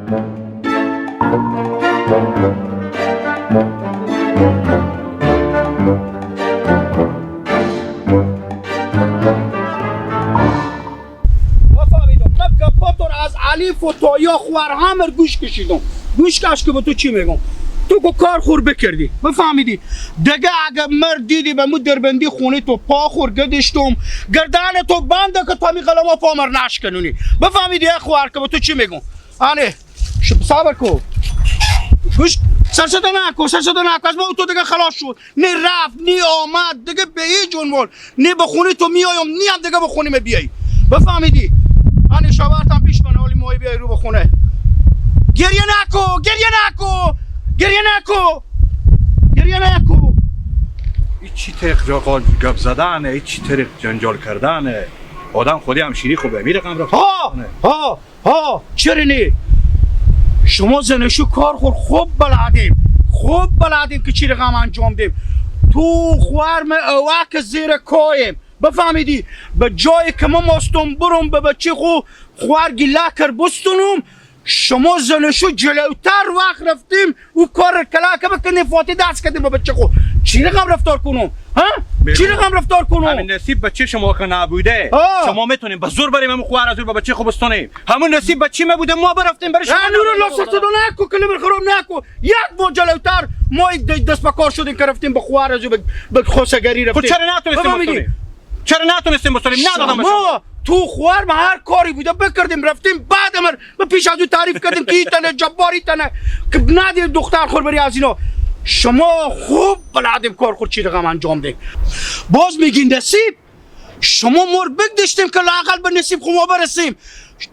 نفهمیدم من گپاتون از الف و تا یا خوار همر گوش کشیدم. گوش کش که به تو چی میگم؟ تو که کار خور بکردی بفهمیدی دیگه. اگه مرد دیدی به مو دربندی خونه تو پا خور گدشتم گردن تو بنده که تا می قلما پا مر نشکنونی. بفهمیدی خوار که به تو چی میگم؟ آنه صبر کو، گوش سرصدا نکن، سرصدا نکن. از ما تو دیگه خلاص شد، نه رفت نه آمد دیگه به هیچ عنوان. نه به خونه تو میایم نه هم دیگه به خونه می بیای. بفهمیدی؟ آنه شوهرتم پیش من حالی مای بیای رو به خونه. گریه نکن، گریه نکن، گریه نکن، گریه نکن. هیچی طریق گپ زدنه، هیچی طریق جنجال کردنه. آدم خودی هم شیری خوبه میره قمر. ها ها ها چرا نی؟ شما زنشو کار خور خوب بلدیم، خوب بلدیم که چی رقم انجام دیم. تو خوارم اوک زیر کایم. بفهمیدی؟ به جای که ما ماستم برم به بچه خو خوار گله کر بستونم، شما زنشو جلوتر وقت رفتیم و کار کلاکه بکنیم فاتی دست کردیم به بچه خو. چی رقم رفتار کنم؟ ها؟ چی رقم رفتار کنم؟ همین نصیب بچه شما که نبوده شما میتونیم به زور بریم همون خوار از به بچه خو بستونیم. همون نصیب بچه ما بوده ما برفتیم برای شما. نور الله سرصدا نکن، کلمه خراب نکن. یک بار جلوتر ما دست به کار شدیم که رفتیم به خوار از به خوسگری رفتیم. چرا نتونستیم بستونیم؟ چرا نتونستیم بستونیم؟ ندادم شما تو خوار ما هر کاری بوده بکردیم رفتیم. بعد مر به پیش از او تعریف کردیم که ایتنه جبار ایتنه که ندیم دختر خور بری از اینا. شما خوب بلدیم کار خود چی رقم انجام دیم. باز میگین نصیب شما مر بگدشتیم که لااقل به نصیب خو ما برسیم.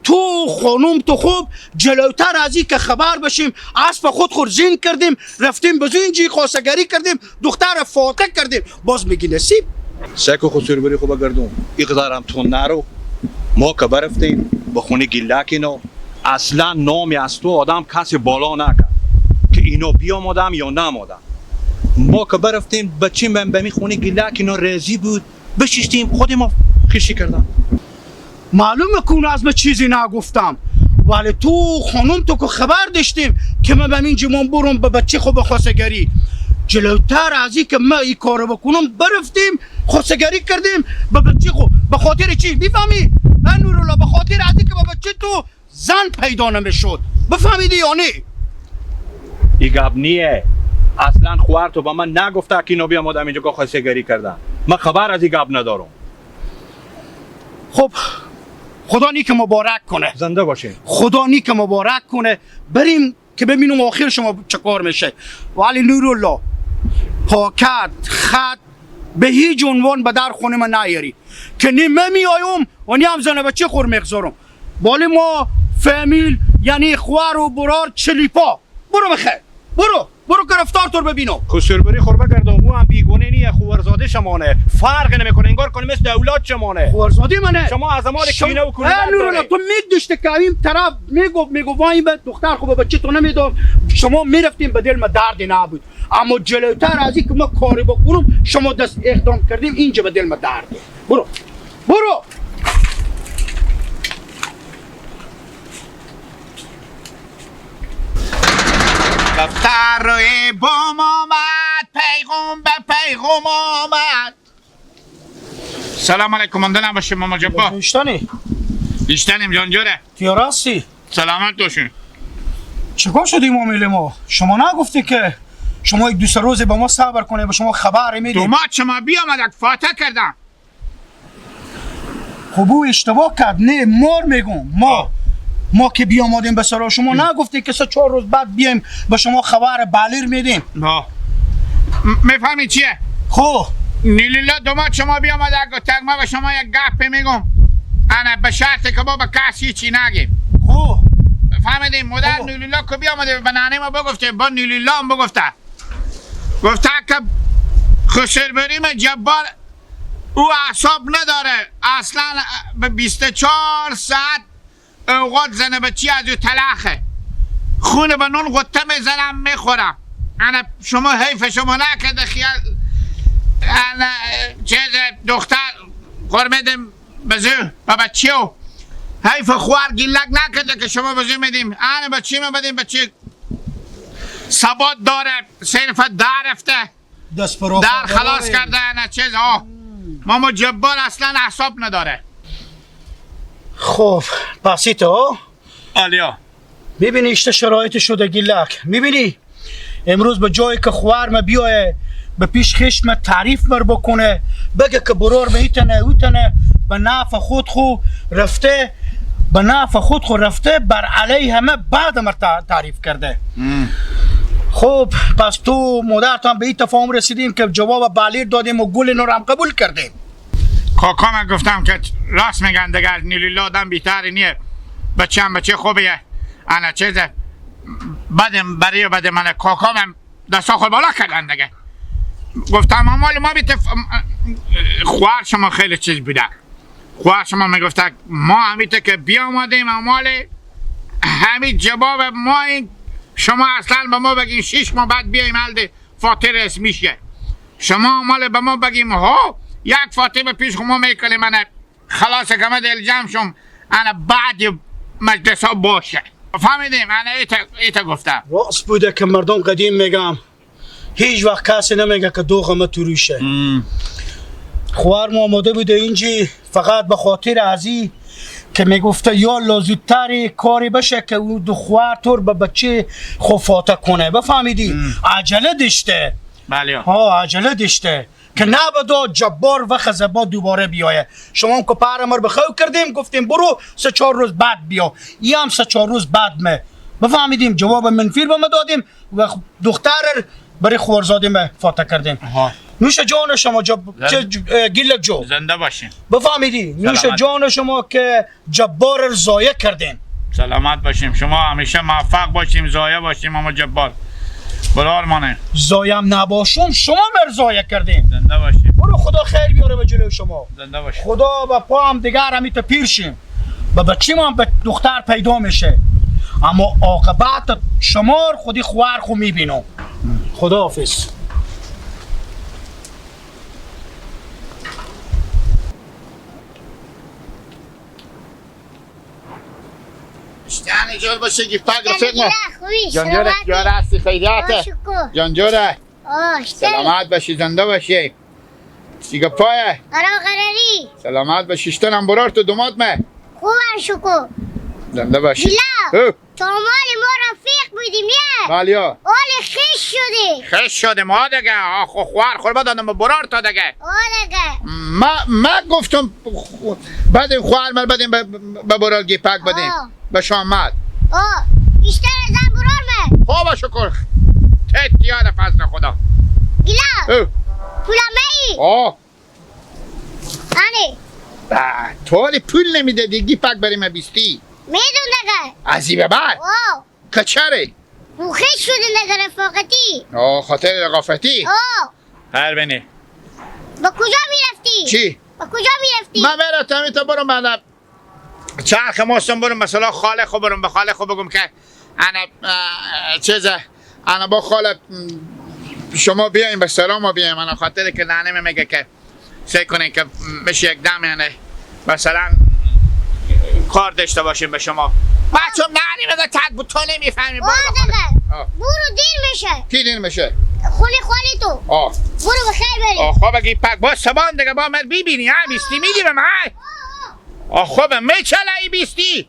تو خانوم تو خوب جلوتر از این که خبر بشیم اسب خود خور زین کردیم رفتیم به اینجی خواستگاری کردیم دختر فاتح کردیم. باز میگی نصیب؟ سکو خسور بری خوب گردون اقدارم تو نرو. ما که برفتیم به خونه گیلک اینا اصلا نامی از تو آدم کسی بالا نکرد که اینو بیامدم یا نمادم. ما که برفتیم بچیم من به می خونه گیلک اینا رضی بود بشیشتیم خود ما خشی کردم. معلومه که از من چیزی نگفتم ولی تو خانم تو که خبر داشتیم که من به این جمان برم به بچه خوب خواستگاری. جلوتر از این که ما این کارو بکنم برفتیم خواستگاری کردیم به بچه خو. به خاطر چی میفهمی؟ نورالله به خاطر از این که به بچه تو زن پیدا نمیشد. بفهمیدی یا نه؟ این گپ نیه. اصلا خوار تو با من نگفته که اینو بیام آدم اینجا که خواستگاری کردم. من خبر از این گپ ندارم. خب خدا نیک مبارک کنه. زنده باشه. خدا نیک مبارک کنه. بریم که ببینم آخر شما چه کار میشه. ولی نورالله پاکت خط به هیچ عنوان به در خونه من نیاری که نی من میایم و نی هم زنه بچه خور میگذارم. بالی ما فامیل یعنی خوار و برار چلیپا. برو بخیر، برو برو گرفتار تو ببینم. خسربری خور بگردم او هم بیگونه نیه، خورزاده شمانه، فرق نمیکنه انگار کنه مثل اولاد شمانه. خورزاده منه. شما از مال کینه و کونه نداری. تو میدوشته که این طرف میگفت وای به دختر خو به بچه تو نمیدم، شما میرفتیم به دل ما دردی نبود، اما جلوتر از این که ما کاری بکنم شما دست اقدام کردیم اینجا به دل ما درده. برو برو. دفتر روی بام آمد، پیغام به پیغام آمد. سلام علیکم، مانده نباشیم ماما جبار. بیشتنی؟ بیشتنیم جان جوره. تیاراستی؟ سلامت باشین. چیکار شدی معامله ما؟ شما نگفتی که شما یک دو سه روز با ما صبر کنه، به شما خبر میدیم. دومات شما بیامد فاتح کردم. خب او اشتباه کرد. نه مار میگم ما که بیامدیم به سرا شما نگفتی که سه چهار روز بعد بیایم به شما خبر بلیر میدیم. نه میفهمی چیه؟ خب نیلیلا دومات شما بیامد گفت ما به شما یک گپ میگم، انا به شرط که ما به کسی چی نگیم. خب فهمیدیم؟ مادر نیلیلا که بیامده به ننه ما بگفته، با نیلیلا هم بگفته، گفته که خسر بریم جبار او اعصاب نداره اصلا، به 24 ساعت اوقات زنه بچی از او تلخه، خونه به نون غطه میزنم میخورم. انا شما حیف شما نکرده خیال انا چیز دختر قرمدم بزو به بچی او حیف خوار گیلک نکرده که شما بزرگ میدیم. آنه بچه ما بدیم بچه ثبات داره صرف در رفته دست پرو در خلاص کرده نه چیز. آه ماما جبار اصلا اعصاب نداره. خب پسی تو آلیا میبینی اشته شرایط شده گیلک میبینی امروز به جایی که خوار ما بیایه به پیش خشم تعریف مر بکنه بگه که برار به ایتنه اوتنه به نفع خود خو رفته به نفع خود خو رفته بر علیه همه بعد مر تعریف کرده. خب پس تو مادرتان به این تفاهم رسیدیم که جواب بلیر دادیم و گل نور هم قبول کردیم. کاکا من گفتم که راست میگن دیگه نیلیلا آدم بیتری نیه بچه هم بچه خوبیه انا چیزه بدم برای بده من کاکا من دستا خود بالا کردن دیگه. گفتم مال ما بیت خوار شما خیلی چیز بوده. خوار شما میگفت ما همیته که بیامدیم مال همین جواب ما این شما اصلا به ما بگین 6 ماه بعد بیایم هلده فاتح رسمیشه. شما مال به ما بگیم ها یک فاتح به پیش ما میکنیم من خلاص که من دل جمع شم انا بعد مجلس ها باشه. فهمیدیم انا ایتا گفتم راست بوده که مردم قدیم میگم هیچ وقت کسی نمیگه که دو غمه تو روشه. خوار ما آماده بوده اینجی فقط به خاطر ازی که میگفته یا لازودتری کاری بشه که او دو خوار طور به بچه خفاته کنه. بفهمیدی؟ عجله داشته. بله ها عجله داشته که نبادا جبار و خزبا دوباره بیایه. شما هم که پر ما رو بخو کردیم گفتیم برو 3-4 روز بعد بیا. ای هم 3-4 روز بعد مه بفهمیدیم جواب منفی به ما دادیم و دختر برای خوارزاده ما فاتح کردیم. نوش جان شما گیلک جو زنده باشین. بفهمیدی؟ نوش جان شما که جبار ضایع کردیم. سلامت باشیم شما همیشه موفق باشیم ضایع باشیم اما جبار برار مانه زایم نباشم شما مر ضایع کردیم. زنده باشیم برو خدا خیر بیاره به جلوی شما. زنده باشیم خدا با پا هم دیگر همی تا پیر شیم با بچیم هم به دختر پیدا میشه اما عاقبت شما خودی خوار خو میبینم. خدا حافظ. اشتن جور باشه گیفت رفیق ما جان جور هستی خیریته جان جوره سلامت باشی زنده باشی دیگه پایه قراری سلامت باشی اشتن برار تو دومات مه خوبم شکر زنده باشی. تو مال ما رفیق بودیم یه بله آل خش شده خش شده ما دیگه آخ خوار خور دادم برار تا دیگه آه دیگه ما گفتم بعد خوار مال بدیم به برار گیپک بدیم به شامت. آه بیشتر ازم برار مه خوب شکر تیار فضل خدا گیلا پولم ای آه آنه تو پول نمیده دیگه پک بریم بیستی میدون دیگه از این به بعد آه که چره خوش شده دیگه رفاقتی آه خاطر رقافتی آه هر بینی با کجا میرفتی؟ چی؟ با کجا میرفتی؟ من میرفتم تا برم بعد چرخ ماستم برم مثلا خاله خو برم به خاله خو بگم که انا چیزه انا با خاله شما بیاین به سلام بیاین انا خاطر که ننه میگه که سعی کنین که میشه یک دم یعنی مثلا کار داشته باشیم به شما بچم ننه میگه تک بود تو نمیفهمی برو دیر میشه کی دیر میشه؟ خونه خالی تو آه برو بخیر بری آه خب اگه پک با سبان دیگه با من ببینی ها بیستی میدی به من آه خب میچله ای بیستی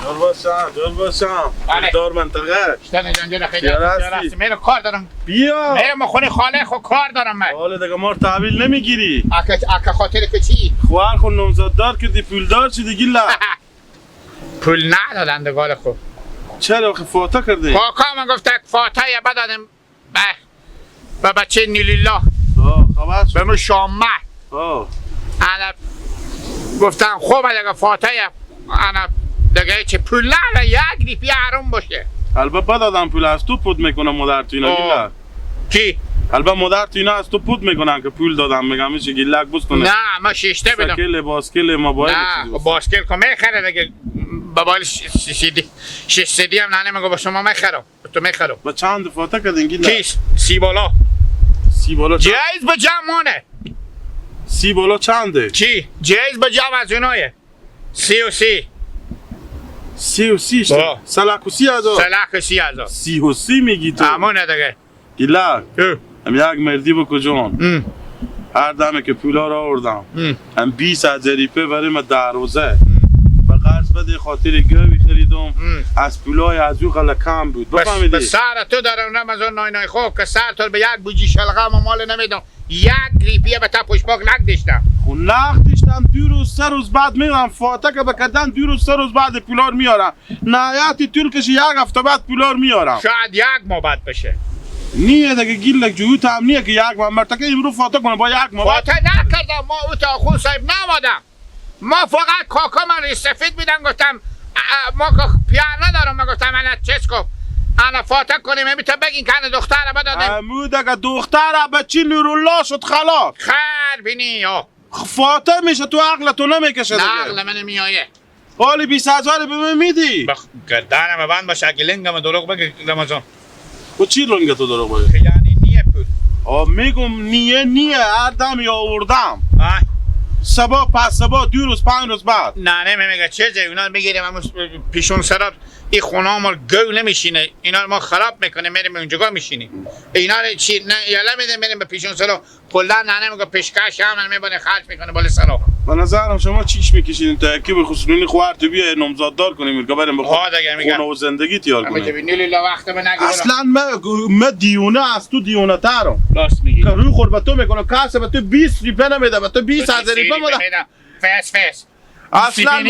جور باشم جور باشم دار منطقه شتن جان جور خیلی هستی میرم کار دارم بیا میرم خونه خاله خو کار دارم من حالا دیگه ما رو تحویل نمیگیری اکا خاطر که چی خوار خو نامزددار کردی پولدار شدی گیلا پول ندادن دیگه خو چرا آخه فاتح کردی کاکا من گفت فاتحه بدادم به بچه نیلیلا خبر شد به من شامه آه انا گفتم خوب دیگه فاتحه انا دیگه چه پول نداره یک ریپی حروم باشه البته بدادم پول از تو پود میکنم مادر تو اینا گیلا کی البته مادر تو اینا از تو پود میکنن که پول دادم میگم میشه گیلک بوس کنه نه ما شیشته بدم سکل باسکل موبایل نه باسکل که میخره دیگه بابال شش سیدی هم ننه میگه با شما میخرم تو میخرم. با چند فاته کردین گیلک؟ کیش سی بالا. سی بالا چند؟ جایز به جمع. سی بالا چنده؟ چی؟ جایز به جمع از اونایه 33. 33 سلک و 30,000. سلک و 30,000. 33 میگی تو؟ همونه دیگه. گیلک هم یک مردی بکو جان. هر دمه که پولا را آوردم هم 20,000 ریپه برای من 10 روزه به قرض بده خاطر گوی خریدم از پولای از او غله کم بود. بفهمیدی؟ به سر تو دارم رمضان نای نای خوب که سر تو به یک بوجی شلغم و مال نمیدم. یک ریپیه به تا پشپاک نقدشتم. خب نقدشتم 2 روز 3 روز بعد میرم فاتحه که بکردن 2 روز 3 روز بعد پولار میارم. نهایتی طول کشه یک هفته بعد پولار میارم. شاید یک ماه بعد بشه. نیه دیگه گیلک جوت هم نیه که یک ماه مرتکه امروز فاتحه کنه با یک ماه. فاتحه نکردم ما او تا خون صاحب نمادم. ما فقط کاکا من ریش سفید بودم گفتم ما که پیار ندارم. من گفتم انا چیز کن انا فاتحه کنیم همی تا بگین که انا دختر بدادم. امو دیگه دختر بچی نورالله شد خلاص. خیر بینی یا فاتحه میشه تو عقل تو نمیکشه دیگه. نه عقل من میایه. حالی 20,000 به من میدی؟ گردنم بند باشه اگه لنگم دروغ بگه رمضان. و چی لنگ تو دروغ بگه؟ یعنی نیه پول. آ میگم نیه نیه هر دم یا آوردم. سبا پس سبا 2 روز 5 روز بعد. نه نه میگه چه اونا میگیریم اما پیشون سراب این خونه ما گو نمیشینه اینا ما خراب میکنه میریم اونجا میشینیم اینا چی نه یالا میدیم میریم به پیشون سراب کلا نه میگه پیشکش هم میبره خرج میکنه بالا سراب. به نظرم شما چیش میکشیدین تا یکی به خصوصی خوارت بیا نامزاددار کنیم که بریم به خونه و زندگی تیار کنیم. وقت من اصلا من دیونه از تو دیونه ترم. راست میگی. که روی خور به تو میکنه کاسه به تو 20 ریپه نمیده به تو 20,000 ریپه میده. فس فس. اصلا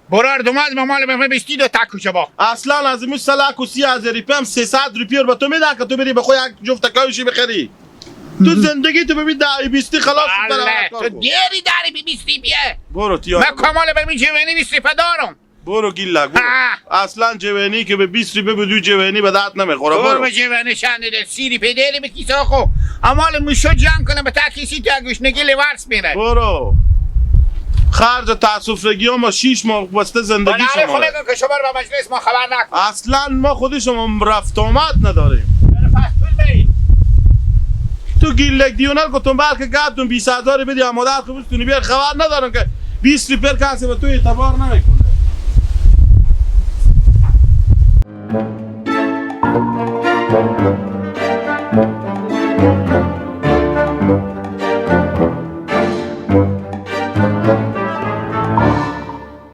برار دوماز ما مال به 22 تا کوچه با. اصلا از این سلک و 30,000 ریپه هم 300 ریپه رو به تو میده که تو بری به خود یک جفت کاوشی بخری. تو زندگی تو ببین 10 20 خلاص تو دیری داری 20 بیه. برو تیار. من کمال به جوانی 20 ریپه دارم. برو گیلک برو. اصلا جوانی که به 20 ریپه بدو جوانی به درد نمیخوره. برو به جوانی شنیده 30 ریپه داری به کیسه خو. امال موشو جمع کنه به تا کیسی تا گوشنگی لورس میره. برو. خرج تاسفرگی ها ما 6 ماه واسه زندگی شما. خب که شما رو به مجلس ما خبر نکن. اصلا ما خود شما رفت آمد نداریم. تو گیلک دیونر گفتم بلکه گفتم 20,000 بدی مادر خوبستونی بیار خبر ندارم که 20 ریپر کسی به تو اعتبار نمیکنه.